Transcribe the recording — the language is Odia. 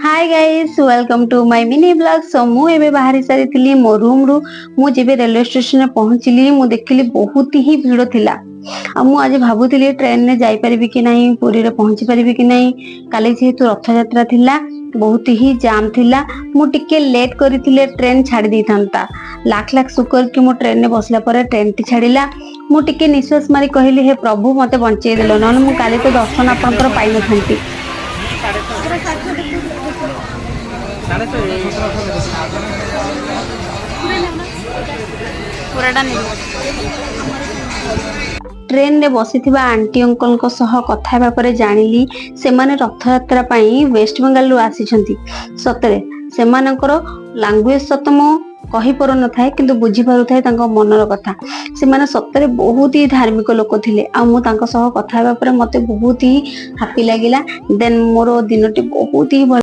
Hi guys, welcome to my mini vlog. So ମୁଁ ଏବେ ବାହାରି ସାରିଥିଲି ମୋ ରୁମ୍ରୁ। ମୁଁ ଯେବେ ରେଲୱେ ଷ୍ଟେସନରେ ପହଞ୍ଚିଲି, ମୁଁ ଦେଖିଲି ବହୁତ ହିଁ ଭିଡ଼ ଥିଲା। ଆଉ ମୁଁ ଆଜି ଭାବୁଥିଲି ଟ୍ରେନରେ ଯାଇପାରିବି କି ନାହିଁ, ପୁରୀରେ ପହଞ୍ଚି ପାରିବି କି ନାହିଁ। କାଲି ଯେହେତୁ ରଥଯାତ୍ରା ଥିଲା, ବହୁତ ହିଁ ଜାମ୍ ଥିଲା। ମୁଁ ଟିକେ ଲେଟ୍ କରିଥିଲେ ଟ୍ରେନ ଛାଡ଼ି ଦେଇଥାନ୍ତା। ଲାଖ ଲାଖ ଶୁକର କି ମୁଁ ଟ୍ରେନରେ ବସିଲା ପରେ ଟ୍ରେନଟି ଛାଡ଼ିଲା। ମୁଁ ଟିକେ ନିଶ୍ୱାସ ମାରି କହିଲି, "ହେ ପ୍ରଭୁ, ମତେ ବଞ୍ଚେଇ ଦେଲ, ନହେଲେ ମୁଁ କାଲି ତ ଦର୍ଶନ ଆପଣଙ୍କର ପାଇନଥାନ୍ତି।" 6.5। ପୁରାଟା ନେବି। ଟ୍ରେନରେ ବସିଥିବା ଆଣ୍ଟି ଅଙ୍କଲଙ୍କ ସହ କଥା ହେବା ପରେ ଜାଣିଲି, ସେମାନେ ରଥଯାତ୍ରା ପାଇଁ ୱେଷ୍ଟବେଙ୍ଗାଲରୁ ଆସିଛନ୍ତି। ସତରେ ସେମାନଙ୍କର ଲାଙ୍ଗୁଏଜ ସତ ମୁଁ କହିପାରୁନଥାଏ, କିନ୍ତୁ ବୁଝିପାରୁଥାଏ ତାଙ୍କ ମନର କଥା। ସେମାନେ ସତରେ ବହୁତ ହି ଧାର୍ମିକ ଲୋକ ଥିଲେ। ଆଉ ମୁଁ ତାଙ୍କ ସହ କଥା ହେବା ପରେ ମତେ ବହୁତ ହି ହାପି ଲାଗିଲା। ଦେନ୍ ମୋର ଦିନଟି ବହୁତ ହି ଭଲ